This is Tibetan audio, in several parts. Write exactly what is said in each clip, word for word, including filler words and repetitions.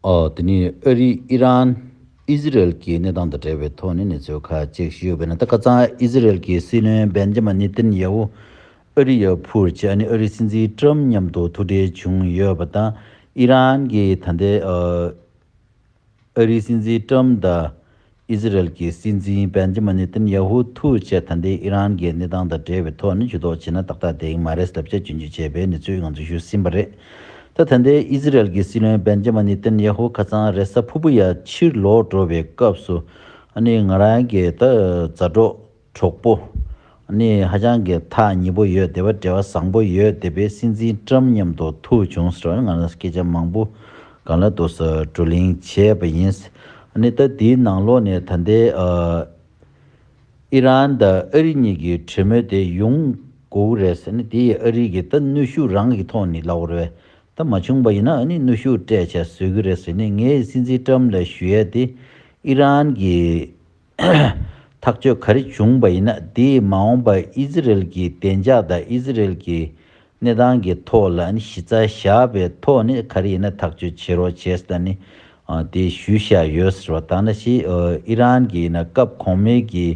ཨོ། དེ་ནས་ཨ་རི་ཨི་རན་ཨི་ཟི་རལ་གྱི་གནས་སྟངས་དང་འབྲེལ་བའི་ཐོག་ནས་གནས་ཚུལ་ཁག་ཅིག་ཞུས་པ་ཡིན་ན། ད་ཁ་སང་ཨི་ཟི་རལ་གྱི་སྲིད་བློན་བེན་ཇ་མ་ནེ་ཏན་ཡ་ཧུ་ཨ་རི་ཡར་འཕུར་བྱས་ནས་ཨ་རིའི་སྲིད་འཛིན་ཏྲམ་མཉམ་དུ་ཐུག་འཕྲད་བྱུང་ཡོད་པ་དང་། ཨི་རན་གྱི་ད་ལྟའི་ཨ་ཨ་རིའི་སྲིད་འཛིན་ཏྲམ་དང་ཨི་ཟི་རལ་གྱི་སྲིད་འཛིན་བེན་ཇ་མ་ནེ་ཏན་ཡ་ཧུ་ཐུག་བྱས་ད་ལྟའི་ཨི་རན་གྱི་གནས་སྟངས་དང་འབྲེལ་བའི་ཐོག་ནས་ཇུས་གཏོགས་བྱས་ན་ཏག་ཏག་བསྡད་ཀྱི་མ་རེད་ལབ་བྱས་སྐྱོན་བརྗོད་བྱས་པའི་གནས་ཚུལ་ང་ཚོས་ཞུས་ཟིན་པ་རེད། ད་ད་ལྟའི་ཨི་ཟི་རལ་གྱི་སྲིད་བློན་བེན་ཇ་མ་ནེ་ཏན་ཡ་ཧུ་ཁ་སང་རེས་གཟའ་ཕུར་བུ་ཡར་ཕྱིར་ལོག་འགྲོ་བའི་སྐབས་སུ། ཨ་ནི་ང་རང་གི་ད་མཛའ་གྲོགས་གྲོགས་པོ། ཨ་ནི་ཧ་ཅང་གི་ཐག་ཉེ་པོ་ཡོད། དེ་བ་འབྲེལ་བ་བཟང་པོ་ཡོད། དེ་བས་སྲིད་འཛིན་ཏྲམ་མཉམ་དུ་ཐུག་བྱུང་ཟེར་བ་ང་རང་སྐད་ཆ་མང་པོ་སྒང་ལ་འདུག་ས་བགྲོ་གླེང་བྱས་པ་ཡིན། ཨ་ནི་ད་དེའི་ནང་ལོགས་ནས་ད་ལྟའི་ཨ་ཨི་རན་དང་ཨ་རི་གཉིས་ཀྱི་གྲོས་མོལ་དེ་ཡོང་དགོས་ཀྱི་རེད་ཟེར་ནས། དེ་ཡི་ཨ་རི་གི་ད་གནོན་ཤུགས་རང་གི་ཐོག་ནས་ལབ་དགོས་རེད། ད་མ་བྱུང་པ་ཡིན་ན་ཨ་ནི་གནོན་ཤུགས་སྤྲད་བྱས་བཟོ་གི་རེད་ཟེར་ནས། ངས་སྲིད་འཛིན་ཏྲམ་ལ་ཞུ་ཡ་དེ། ཨི་རན་གྱི་ཐག་གཅོད་ག་རེ་བྱུང་པ་ཡིན་ན། དེས་མ་འོངས་པར་ཨི་ཟི་རལ་གྱི་བདེ་འཇགས་དང་ཨི་ཟི་རལ་གྱི་གནས་སྟངས་ཀྱི་ཐོག་ལ་ནི་གཞི་རྩ་བཞག་པའི་ཐོག་ནས་ག་རེ་ཡིན་ན་ཐག་གཅོད་བྱེད་རོགས་བྱས་ཟེར་ནས། ཨ། དེ་ཞུས་བཞག་ཡོད་ཟེར་བ། ད་ནང་བཞིན་ཨ་ཨི་རན་གྱི་ཡིན་ན་སྐབས་གོང་མའི་གི་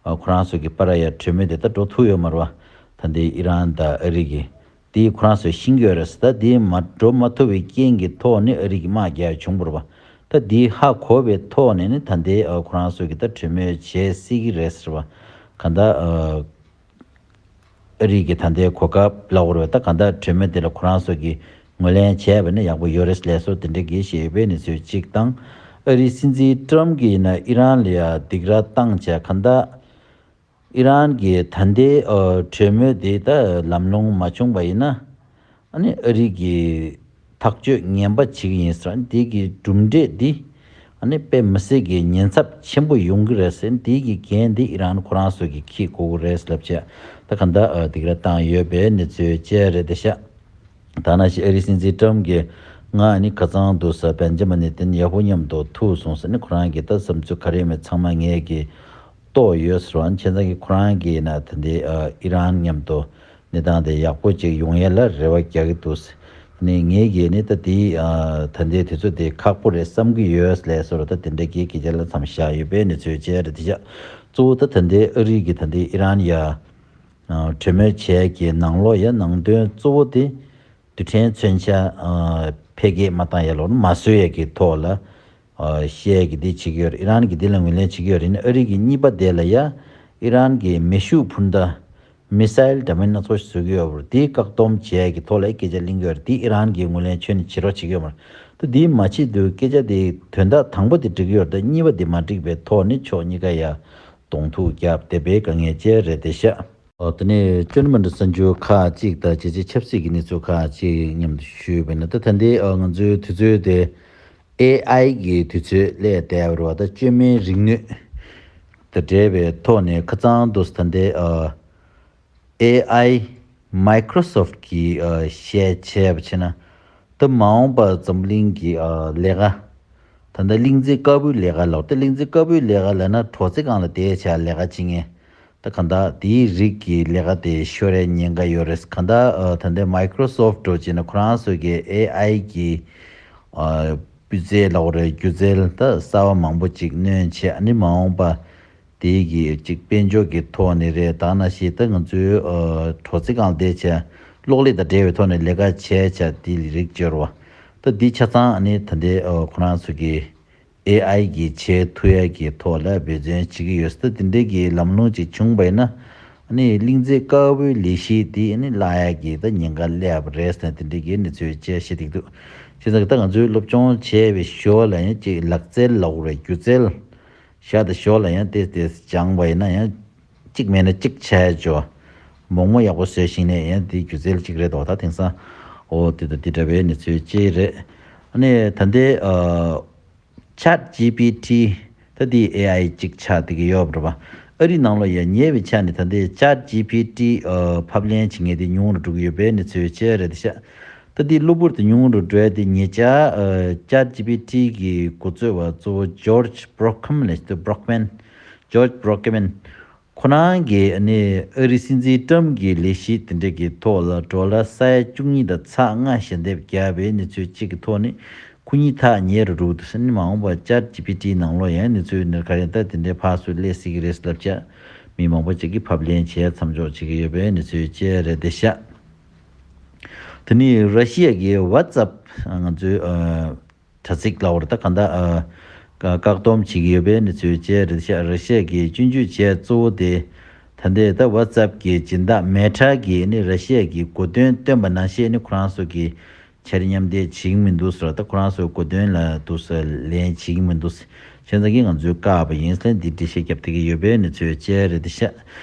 ཨ་ཁོ་རང་ཚོ་གི་བར་ཡ་གྲོས་མོལ་དེ་ད་འགྲོ་ཐུབ་ཡོད་མ་རེད་བ། ད་ལྟའི་ཨི་རན་དང་ཨ་རི་གི། དེ་ཁོ་རང་ཚོས་ཤེས་ཀྱི་ཡོད་རེད་ཟེར། ད་དེ་མ་འགྲོ་མ་ཐུབ་པའི་རྐྱེན་གྱི་ཐོག་ནས་ཨ་རི་གི་དམག་རྒྱག་ཡ་བྱུང་བ་རེད་བ། ད་དེ་ཧ་གོ་བའི་ཐོག་ནས་ནི་ད་ལྟའི་ཨ་ཁོ་རང་ཚོ་གི་ད་གྲོས་མོལ་བྱེད་སྲིད་ཀྱི་རེད་ཟེར་བ། གང་ལྟར་ཨ་ཨ་རི་གི་ད་ལྟའི་གོ་སྐབས་ལབ་དགོས་རེད་བ། ད་གང་ལྟར་གྲོས་མོལ་དེ་ལ་ཁོ་རང་ཚོ་གིས་ངོས་ལེན་བྱས་པ་ནི་ཡག་པོ་ཡོད་རེད་ལབ་སོགས་དེ་འདྲའི་གི་བཤད་ཡོད་པའི་གནས་ཚུལ་གཅིག་དང་། ཨ་རིའི་སྲིད་འཛིན་ཏྲམ་གྱིས་ཡིན་ན་ཨི་རན་ལ་ཡ་སྡིགས་ར་བཏང་བྱས། གང་ལྟར་ཨི་རན་གྱི་ད་ལྟའི་ཨ་གྲོས་མོལ་དེ་ད་ལམ་ལྷོང་མ་བྱུང་པ་ཡིན་ན། ཨ་ནི་ཨ་རི་གིས་ཐག་གཅོད་ངན་པ་བྱེད་ཀྱི་ཡིན་ཟེར། དེ་གི་གྲུབ་འབྲས་འདི་ཨ་ནི་དཔེ་མི་སྲིད་ཀྱི་ཉེན་ཚབས་ཆེན་པོ་ཡོང་གི་རེད་ཟེར། དེ་གི་འགན་འདི་ཨི་རན་ཁོ་རང་ཚོ་གིས་འཁྱེར་དགོས་ཀྱི་རེད་ལབ་བྱས། ད་གང་ལྟར་ཨ་སྡིགས་ར་བཏང་ཡོད་པའི་གནས་ཚུལ་བཅས་རེད་བསྡད་ཤག་ད་ནང་བཞིན་ཨ་རིའི་སྲིད་འཛིན་ཏྲམ་གྱིས་ང་ནི་ཁ་སང་དུས་ས་བན་ཇ་མ་ནི་ཏན་ཡ་ཧུ་མཉམ་དུ་ཐུག་སོང་ཟེར་ནས། ཁོ་རང་གི་ད་བསམ་ཚུལ་ག་རེ་མེད་ཚང་མ་ངས་ཀྱིས་རྟོགས་ཡོད་ཟེར་བ། བྱས་ཙང་གི་ཁོ་རང་གིས་ན་ད་ལྟའི་ཨ་ཨི་རན་མཉམ་དུ་གནས་སྟངས་དེ་ཡག་པོ་ཅིག་ཡོང་ཡ་ལ་རེ་བ་རྒྱག་གི་འདུག་ཟེར་ནས། ངས་ཀྱིས་ནི་ད་ལྟའི་ཨ་ད་ལྟའི་དུས་ཚོད་དེ་ཁག་པོ་རེད་བསམ་གྱི་ཡོད་ལབ་སོང་། ད་དེ་འདྲ་གི་སྐད་ཆ་ལ་མཚམས་བཞག་ཡོད་པའི་གནས་ཚུལ་བཅས་རེད་བསྡད་ཤག་གཙོ་བོ་ད་ད་ལྟའི་ཨ་རི་གི་ད་ལྟའི་ཨི་རན་ཡ། ཨ་གྲོས་མོལ་བྱས་ཀྱི་ནང་ལོགས་ཡ་ནང་དོན་གཙོ་བོ་དེ་རྡུལ་ཕྲན་མཚོན་ཆ་ཨ་འཕེལ་རྒྱས་མ་བཏང་ཡ་ལོག་མ་བཟོ་ཡ་གི་ཐོག་ལ་ཨ་བཤད་ཀྱི་འདི་བྱེད་ཀྱི་ཡོད་རེད། ཨི་རན་གྱིས་འདི་ལ་ངོས་ལེན་བྱེད་ཀྱི་ཡོད་རེད། ཨ་རི་གི་གཉིས་པ་དེ་ལ་ཡ་ཨི་རན་གྱི་མེ་ཤུགས་འཕུར་མདའ་མི་སལ་འདྲ་མིན་སྣ་ཚོགས་ཤིག་བཟོ་གི་ཡོད་པ་རེད། དེ་བཀག་སྡོམ་བྱས་ཀྱི་ཐོག་ལ་སྐད་ཆ་གླེང་གི་ཡོད་རེད། དེ་ཨི་རན་གྱིས་ངོས་ལེན་ཁྱོན་ནས་བྱེད་རོགས་བྱེད་ཀྱི་ཡོད་མ་རེད། ད་དེ་མ་བྱེད་དུས་སྐད་ཆ་དེ་དོན་དག་དང་པོ་དེ་འགྲིག་གི་ཡོད་རེད། ད་གཉིས་པ་དེ་མ་འགྲིག་པའི་ཐོག་ནས་ཕྱོགས་གཉིས་ཀ་ཡ་གདོང་ཐུག་བརྒྱབ་བསྡད་པའི་དཀའ་ངལ་ཅིག་རེད་བསྡད་ཤག་ཨོ། དེ་ནས་བཅོས་མ་འདྲ་གསར་འགྱུར་ཁག་ཅིག་དང་རྒྱལ་སྤྱིའི་ཆབ་སྲིད་ཀྱི་གནས་ཚུལ་ཁག་ཅིག་མཉམ་དུ་ཞུས་པ་ཡིན་ན། ད་ད་ལྟའི་ཨ་ང་ཚོའི་དུས་ཚོད་དེ་ཨེ་ཨའི་གི་དུས་ཚོད་སླེབས་བསྡད་པ་རེད་བ། ད་བཅོས་མའི་རིག་ནུས་དང་འབྲེལ་བའི་ཐོག་ནས་ཁ་སང་དུས་ད་ལྟའི་ཨ་ཨེ་ཨའི་Microsoft གིས་ཨ་བཤད་བྱས་པ་བྱས་ན། ད་མ་འོངས་པ་འཛམ་བུ་གླིང་གི་ཨ་ལས་ཀ། ད་ལྟ་གླིང་རྩེ་དཀར་པོའི་ལས་ཀ་ལབ། ད་གླིང་རྩེ་དཀར་པོའི་ལས་ཀ་ལབ་ན་དྲོ་རྩེ་སྒང་ལ་བསྡད་བྱས་ལས་ཀ་བྱེད་མཁན། ད་གང་ལྟར་དེའི་རིགས་ཀྱི་ལས་ཀ་དེ་ཤོར་ཡའི་ཉེན་ཁ་ཡོད་རེད། གང་ལྟར་ཨ་ད་ལྟའི་Microsoft འགྲོ་བྱས་ན་ཁོ་རང་ཚོ་གི་ཨེ་ཨའི་གི་ཨ་སྤུས་ཚད་ལབ་དགོས་རེད། སྒྱུ་རྩལ་ད་གསར་བ་མང་པོ་ཅིག་སྣོན་བྱས། ཨ་ནི་མ་འོངས་པ་དེའི་གི་ཅིག་དཔལ་འབྱོར་གྱི་ཐོག་ནས་རེད། ད་ནང་བཞིན་ད་ང་ཚོའི་ཨ་དྲོ་རྩེ་སྒང་བསྡད་བྱས་གློག་ཀླད་དང་འབྲེལ་བའི་ཐོག་ནས་ལས་ཀ་བྱས་བྱས་དེའི་རིགས་སྦྱོར་བ། ད་འདི་ཆ་ཚང་ཨ་ནི་ད་ལྟའི་ཨ་ཁོ་རང་ཚོ་གི་ཨེ་ཨའི་གིས་བྱེད་ཐུབ་ཡ་གི་ཐོག་ལ་འབད་བརྩོན་བྱེད་ཀྱི་ཡོད། ད་དེ་འདྲའི་གི་ལམ་ལྷོང་ཅིག་བྱུང་བ་ཡིན་ན། ཨ་ནི་གླིང་རྩེ་དཀར་པོའི་ལས་གཞི་དེ་ཨ་ནི་བརླག་ཡ་གི་ད་ཉེན་ཁ་སླེབས་པ་རེད་ཟེར་ནས་དེ་འདྲའི་གི་གནས་ཚུལ་བཅས་བཤད་བསྡད་འདུག་བྱས་ཙང་གི་ད་ང་ཚོའི་སློབ་སྦྱོང་བྱས་པའི་ཞོར་ལ་ཡང་ཅིག་ལག་རྩལ་ལབ་དགོས་རེད། སྒྱུ་རྩལ་བཞག་དང་ཞོར་ལ་ཡང་ཏོག་ཙམ་སྦྱངས་པ་ཡིན་ན་ཡང་གཅིག་མེད་ན་གཅིག་བྱས་ཆོག་མོག་མོག་ཡག་པོ་བཟོས་ཤིང་ནས་ཡང་དེ་སྒྱུ་རྩལ་གཅིག་རེད་དོ། ད་དེང་སང་ཨོ་དེ་དང་དེ་འདྲ་བའི་གནས་ཚུལ་ཅིག་རེད། ཨ་ནི་ད་ལྟའི་ཨ་Chat G P T ད་དེ་ཨེ་ཨའི་གཅིག་ཆགས་བསྡད་ཀྱི་ཡོད་པ་རེད་པ། ཨ་རི་ནང་ལོགས་ཡ་ཉེ་བའི་ཆ་ནས་ད་ལྟའི་Chat G P T ཨ་ཕབ་ལེན་བྱེད་མཁན་དེ་ཉུང་རུ་འགྲོ་གི་ཡོད་པའི་གནས་ཚུལ་བཅས་རེད་ཤག་ད་དེ་གློ་བུར་དུ་ཉུང་རུ་འགྲོ་ཡ་དེ་ཉེ་ཆར་ཨ་Chat G P T གི་འགོ་གཙོ་བ་གཙོ་བོ་George Brockman ལབ་ཤག Brockman George Brockman ཁོ་རང་གིས་ཨ་ནི་ཨ་རི་སྲིད་འཛིན་ཏྲམ་གྱི་ལས་གཞི་དེ་འདྲ་གི་ཐོག་ལ་ཌོ་ལར་ས་ཡ་བཅུ་གཉིས་དང་ཚེག་ལྔ་ཞལ་འདེབས་བརྒྱབ་པའི་གནས་ཚུལ་གཅིག་གི་ཐོག་ནས། སྐུ་ཉིད་ཐག་ཉེ་རུ་རུ་དུ་ཟིན་མ་འོངས་པ་ཅར་ཇི་པི་ཊི་ནང་ལོགས་ཡང་གནས་ཚུལ་ནི་ག་རེ་ད་དེ་འདྲའི་ཕར་ཚུར་སླེབས་སྲིད་ཀྱི་རེད་ལབ་བྱས་མི་མང་པོ་ཅིག་གིས་ཕབ་ལེན་བྱས་མཚམས་འཇོག་བྱེད་ཀྱི་ཡོད་པའི་གནས་ཚུལ་བཅས་རེད་དེ་ཤག་དེ་ནི་ར་ཤི་ཡ་གི་ཝ་ཙབ་ང་ཚོའི་ཨ། དྲ་ཚིགས་ལ་འོར་ད་གང་ལྟར་ཨ། བཀག་སྡོམ་བྱེད་ཀྱི་ཡོད་པའི་གནས་ཚུལ་བཅས་རེད་ཤག་ར་ཤི་ཡ་གི་སྐྱོན་བརྗོད་བྱས་གཙོ་བོ་དེ་ད་ལྟའི་ད་ཝ་ཙབ་གི་སྦྱིན་བདག་མེ་ཊ་གིས་ནི་ར་ཤི་ཡ་གི་གོ་དོན་བཏོན་པ་ནང་བཞིན་ནི་ཁོ་རང་ཚོ་གི་འཆར་མཉམ་དེ་བྱེད་ཀྱི་མི་འདུག་ཟེར་བ་ད་ཁོ་རང་ཚོའི་གོ་དོན་ལ་འདུག་ཟེར་ལན་བྱེད་ཀྱི་མི་འདུག་ཟེར་བྱས་ཙང་གི་ང་ཚོས་བཀག་པ་ཡིན་ཟེར་འདི་འགྲེལ་བཤད་རྒྱབ་བསྡད་ཀྱི་ཡོད་པའི་གནས་ཚུལ་བཅས་རེད་དེ་ཤག་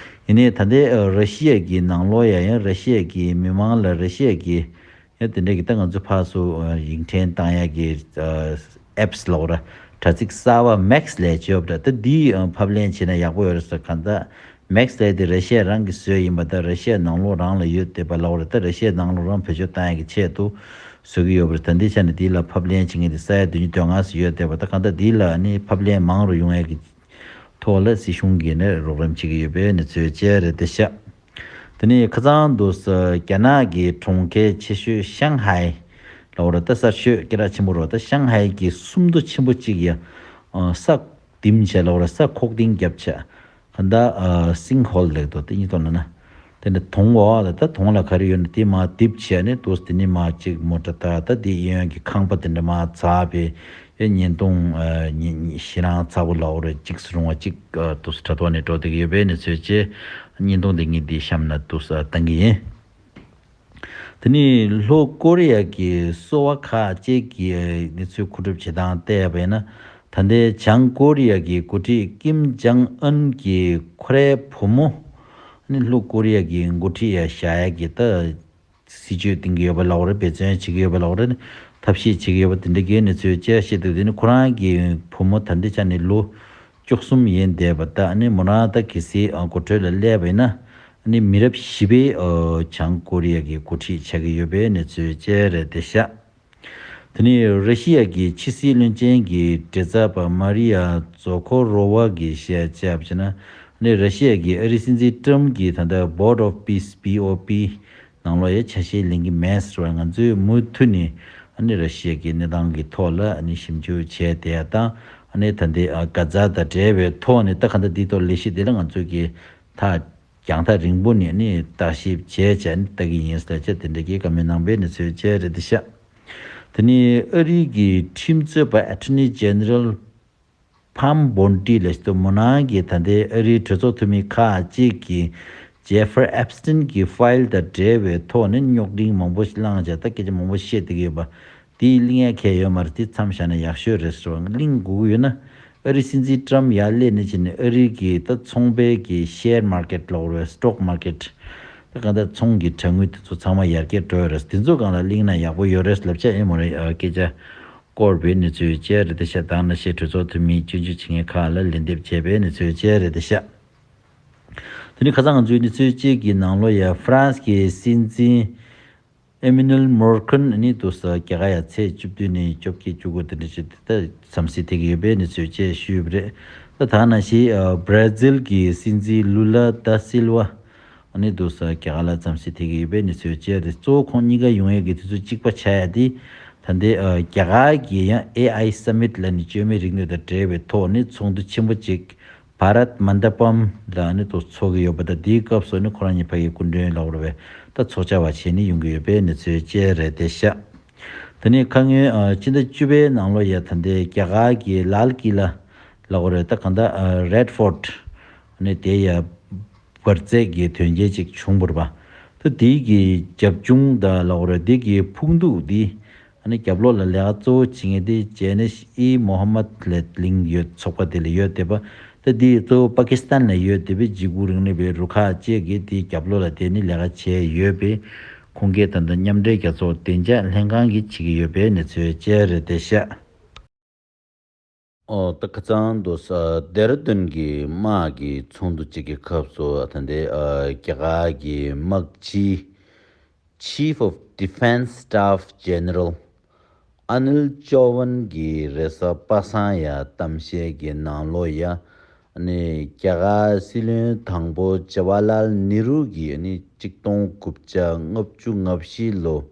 ཡིན་ནའི་ད་ལྟའི་ར་ཤི་ཡ་གི་ནང་ལོགས་ཡ་ཡང་ར་ཤི་ཡ་གི་མི་མང་ལ་ར་ཤི་ཡ་གི་ཡང་དེ་འདྲ་གི་ད་ང་ཚོ་ཕར་ཚུར་ཡིག་ཕྲེང་བཏང་ཡ་གི་ཨེབ་སི་ལོག་ར་དྲ་ཚིགས་གསར་བ་མེག་སི་ལས་བྱེད་ཡོད་པ་འདྲ་ད་འདི་ཕབ་ལེན་བྱས་ན་ཡག་པོ་ཡོད་རེད་ཟེར་གང་ལྟར་མེག་སི་ལས་དེ་ར་ཤི་ཡ་རང་གི་བཟོས་ཡིན་པ་ད་ར་ཤི་ཡ་ནང་ལོགས་རང་ལ་ཡོད་བསྡད་པ་ལོག་ར་ད་ར་ཤི་ཡ་ནང་ལོགས་རང་བེད་སྤྱོད་བཏང་ཡ་གི་ཆེད་དུ་བཟོ་གི་ཡོད་པ་རེད། ད་འདི་ཆ་ནས་འདི་ལ་ཕབ་ལེན་བྱེད་མཁན་དེ་ས་ཡ་བདུན་ཅུ་དོན་ལྔ་ཙམ་ཡོད་བསྡད་པ་ད་གང་ལྟར་འདི་ལ་ནི་ཕབ་ལེན་མང་རུ་ཡོང་ཡ་གི་ཐོག་ལ་སྲིད་གཞུང་གིས་ནི་རོགས་རམ་བྱེད་ཀྱི་ཡོད་པའི་གནས་ཚུལ་བཅས་རེད་དེ་ཤག་དེ་ནས་ཁ་སང་དུ་ས་རྒྱ་ནག་གི་གྲོང་ཁྱེར་ཆེ་ཤོས་ཤང་ཧའེ་ལ་འོ་ར་ད་གསར་ཤོས་སྐད་གྲགས་ཆེན་པོ་རོ་ད་ཤང་ཧའེ་གི་སུམ་མདོ་ཆེན་པོ་གཅིག་ཡ་ས་ལྡིང་བྱས་ལ་འོ་ར་ས་ཁོག་ལྡིང་བརྒྱབ་བྱས་ག་ད་སིང་ཧོལ་ལེགས་དོ་དེ་གཉིས་དོ་ན་ན། དེ་འདྲ་དོང་བ་ལ་ད་དོང་ལ་ག་རེ་ཡོད་ན་དེ་མར་རྡིབ་བྱས་ནས་དུས་དེ་ནི་མར་གཅིག་མོ་ཊ་ད་ད་དེ་གཡས་གཡོན་གྱི་ཁང་པ་དེ་འདྲ་མར་ཚར་བས་ཨེ་བརྙན་ཐུང་ཨ་ཉི་ཉི་ཞེ་གྲངས་ཚ་པོ་ལ་འོ་རེ་གཅིག་སུ་རུང་བ་གཅིག་ཨ་དུས་དྲ་ཐོག་ནས་འགྲོ་བསྡད་ཀྱི་ཡོད་པའི་གནས་ཚུལ་བཅས་བརྙན་ཐུང་དེ་ངས་འདི་གཤམ་ན་དུས་བཏང་གི་ཡིན། དེ་ནི་ལྷོ་ཀོ་རི་ཡ་གི་སོ་བ་ཁག་ཅིག་གི་གནས་ཚུལ་མཁོ་སྒྲུབ་བྱེད་སྟངས་བལྟས་པ་ཡིན་ན་ད་ལྟའི་བྱང་ཀོ་རི་ཡ་གི་འགོ་ཁྲིད་ཀིམ་ཇང་ཨན་གྱི་ཁོ་རའི་བུ་མོ། ནི་ལྷོ་ཀོ་རི་ཡ་གི་འགོ་ཁྲིད་ཡ་བཞག་ཡ་གི་ད་སྲིད་ཇུས་བཏིང་གི་ཡོད་པ་ལབ་རེད། འབད་བརྩོན་བྱེད་ཀྱི་ཡོད་པ་ལབ་རེད། ཐབས་ཤེས་བྱེད་ཀྱི་ཡོད་པ་དེ་འདྲ་གི་གནས་ཚུལ་བཅས་བཤད་འདུག་དེ་ནི་ཁོ་རང་གི་བུ་མོ་ད་ལྟའི་ཆ་ནས་ལོ་བཅུ་གསུམ་ཡིན་བསྡད་པ་ད་ནི་མོ་རང་ད་གལ་སྲིད་འགོ་ཁྲིད་ལ་སླེབས་པ་ཡིན་ན་ནི་མི་རབས་བཞི་པའི་བྱང་ཀོ་རི་ཡ་གི་འགོ་ཁྲིད་ཆགས་ཀྱི་ཡོད་པའི་གནས་ཚུལ་བཅས་རེད་དེ་ཤག་དེ་ནས་ར་ཤི་ཡ་གི་ཕྱི་སྲིད་བློན་ཆེན་གྱི་མགྲིན་ཚབ་པ་མ་རི་ཡ་ཛོ་ཁོ་རོ་ཝ་གིས་བཤད་བྱས་པ་བྱས་ན་ནི་ར་ཤི་ཡ་གི་ཨ་རིའི་སྲིད་འཛིན་ཀྲམ་གྱིས་ད་ལྟ་Board of Peace B O P ནང་ལོགས་ཡ་ཆ་ཤས་ལེན་གྱི་མེད་ཟེར་བ་ང་ཚོས་མུ་མཐུད་ནས་ཨ་ནི་ར་ཤི་ཡ་གི་གནས་སྟངས་ཀྱི་ཐོག་ལ་ཨ་ནི་ཞིབ་འཇུག་བྱས་བསྡད་ཡ་དང་ཨ་ནི་ད་ལྟའི་ཨ་གྷ་ཛ་དང་འབྲེལ་བའི་ཐོག་ནས་ད་ག་འདྲ་འདི་ཐོག་ལས་གཞི་དེ་ལ་ང་ཚོས་ཀྱི་ད་རྒྱང་ཐག་རིང་པོ་ནས་ནི་བརྟག་ཞིབ་བྱས་བྱས་ནས་ལྟ་གི་ཡིན་ཟེར་བྱས་དེ་འདྲ་གི་བཀའ་མོལ་གནང་བའི་གནས་ཚུལ་བཅས་རེད་དེ་ཤག་དེ་ནི་ཨ་རི་གི་ཁྲིམས་རྩོད་པ་Attorney General Pam Bondi ལ་ཞིག་ཏུ་མོ་ནང་གི་ད་ལྟའི་ཨ་རིའི་གྲོས་ཚོགས་འཐུས་མི་ཁག་ཅིག་གིས་Jeffrey Epstein གྱི་ཕ་ཡིལ་དང་འབྲེལ་བའི་ཐོག་ནས་རྙོག་འདྲིང་མང་པོ་ཞིག་བསླངས་བྱས་ད་སྐད་ཆ་མང་པོ་བཤད་བསྡད་ཀྱི་ཡོད་པ། དེའི་གླེང་ཡ་གལ་ཡོད་མ་རེད། དེ་མཚམས་བཞག་ན་ཡག་ཤོས་རེད་ཟེར་བ་གླེང་དགོས་ཀྱི་ཡོད་ན་ཨ་རི་སྲིད་འཛིན་ཀྲམ་ཡར་སླེབས་ནས་བྱས་ནས་ཨ་རི་གི་ད་ཚོང་པའི་གི་share market ལབ་རེད། Stock market ད་གང་ལྟར་ཚོང་གི་དྲ་དངུལ་དེ་ཚོ་ཚང་མ་ཡར་རྒྱས་འགྲོ་ཡོད་རེད། དེ་ཚོ་སྒང་ལ་གླེང་ན་ཡག་པོ་ཡོད་རེད་ལབ་བྱས་ཨེ་མོ་རེད། སྐད་ཆ་བསྐོར་བའི་གནས་ཚུལ་བཅས་རེད་དེ་ཤག་དང་ནང་བཞིན་གྲོས་ཚོགས་འཐུས་མིའི་སྐྱོན་བརྗོད་བྱེད་མཁན་ཁག་ལ་ལན་འདེབས་བྱས་པའི་གནས་ཚུལ་བཅས་རེད་དེ་ཤག་དེ་ནི་ཁ་སང་ང་ཚོའི་གནས་ཚུལ་གཅིག་གི་ནང་ལོགས་ཡ་ཧྥ་རན་སི་གི་སྲིད་འཛིན་Emmanuel Macron ནི་འདུག་ས་རྒྱ་གར་ཡ་ཚེས་བཅུ་བདུན་ནས་བཅོ་བརྒྱད་བཅུ་དགུ་དེ་འདྲ་ཞིག་ད་འཚམས་གཟིགས་ཐེབས་ཀྱི་ཡོད་པའི་གནས་ཚུལ་བཅས་ཞུས་པ་རེད། ད་ད་ནང་བཞིན་བྷ་ར་ཛིལ་གྱི་སྲིད་འཛིན་ལུ་ལ་ད་སིལ་ཝ་ནི་འདུག་ས་རྒྱ་གར་ལ་འཚམས་གཟིགས་ཐེབས་ཀྱི་ཡོད་པའི་གནས་ཚུལ་བཅས་རེད། གཙོ་བོ་ཁོང་གཉིས་ཀ་ཡོང་ཡས་ཀྱི་དུས་ཚོད་གཅིག་པ་ཆགས་ཡ་དེ་ད་ལྟའི་རྒྱ་གར་གྱི་ཡང་ཨེ་ཨའི་Summit ལ་ནི་བཅོས་མའི་རིག་ནུས་དང་འབྲེལ་བའི་ཐོག་ནས་ཚོགས་འདུ་ཆེན་པོ་གཅིག Bharat Mandapam ལ་ནི་ཏོག་ཚོགས་ཀྱི་ཡོད་པ་དང་དེའི་སྐབས་སུ་ནི་ཁོ་རང་གཉིས་ཕ་གི་སྐུ་མགྲོན་ལ་འོར་བའི་ད་ཚོགས་བཅར་བ་བྱས་ནི་ཡོང་གི་ཡོད་པའི་གནས་ཚུལ་བཅས་རེད་དེ་ཤག་དེ་ནས་ཁ་སྔོན་ཨ་ཕྱི་ཟླ་བཅུ་པའི་ནང་ལོ་ཡ་ད་ལྟའི་རྒྱ་གར་གྱི་ལཱལ་ཀི་ལ་ལ་འོར་བའི་ད་གང་ལྟར་ཨ་Red Fort ནི་དེ་ཡ་འབར་རྫས་ཀྱི་དོན་རྐྱེན་ཅིག་བྱུང་བ་རེད་པ། ད་དེའི་གི་རྒྱབ་ལྗོངས་དང་ལ་འོར་བའི་དེ་གི་ཕུགས་འདུན་དེ། ཨ་ནི་རྒྱབ་ལོགས་ལ་ལས་ཀ་གཙོ་བོ་བྱེད་མཁན་དེ་ཇེ་ནེ་ཤི་ཨི་མོ་ཧམ་མད་ལབ་གླིང་ཡོད་ཚོགས་པ་དེ་ལ་ཡོད་བསྡད་པ། ད་དེ་གཙོ་བོ་པ་ཀི་སི་ཐན་ལ་ཡོད་བསྡད་པའི་འཇིགས་སྐུལ་རིང་ལུགས་པའི་རུ་ཁག་བཅས་ཀྱིས་དེའི་རྒྱབ་ལོགས་ལ་བསྡད་ནས་ལས་ཀ་བྱས་ཡོད་པས། ཁོང་གིས་ད་ལྟ་མཉམ་འབྲེལ་རྒྱལ་ཚོགས་བདེ་འཇགས་ལྷན་ཁང་གིས་བྱེད་ཀྱི་ཡོད་པའི་གནས་ཚུལ་བཅས་རེད་བསྡད་ཤག་ཨོ་ད་ཁ་སང་དུ་ས་ལྡེ་ར་ལྡུན་གྱི་དམག་གི་ཚོགས་འདུ་གཅིག་གི་སྐབས་སུ་ད་ལྟའི་ཨ་རྒྱ་གར་གྱི་དམག་སྤྱིའི་Chief of Defence Staff General Anil Chauhan གྱིས་རེས་གཟའ་པ་སངས་ཡ་གཏམ་བཤད་ཀྱི་ནང་ལོགས་ཡ་ནི་རྒྱ་གར་སྲིད་བློན་དང་པོ་ཇ་ཝར་ལཱལ་ནེ་རུ་གྱིས་ནི་གཅིག་སྟོང་དགུ་བརྒྱ་ལྔ་བཅུ་ང་བཞི་ལོ་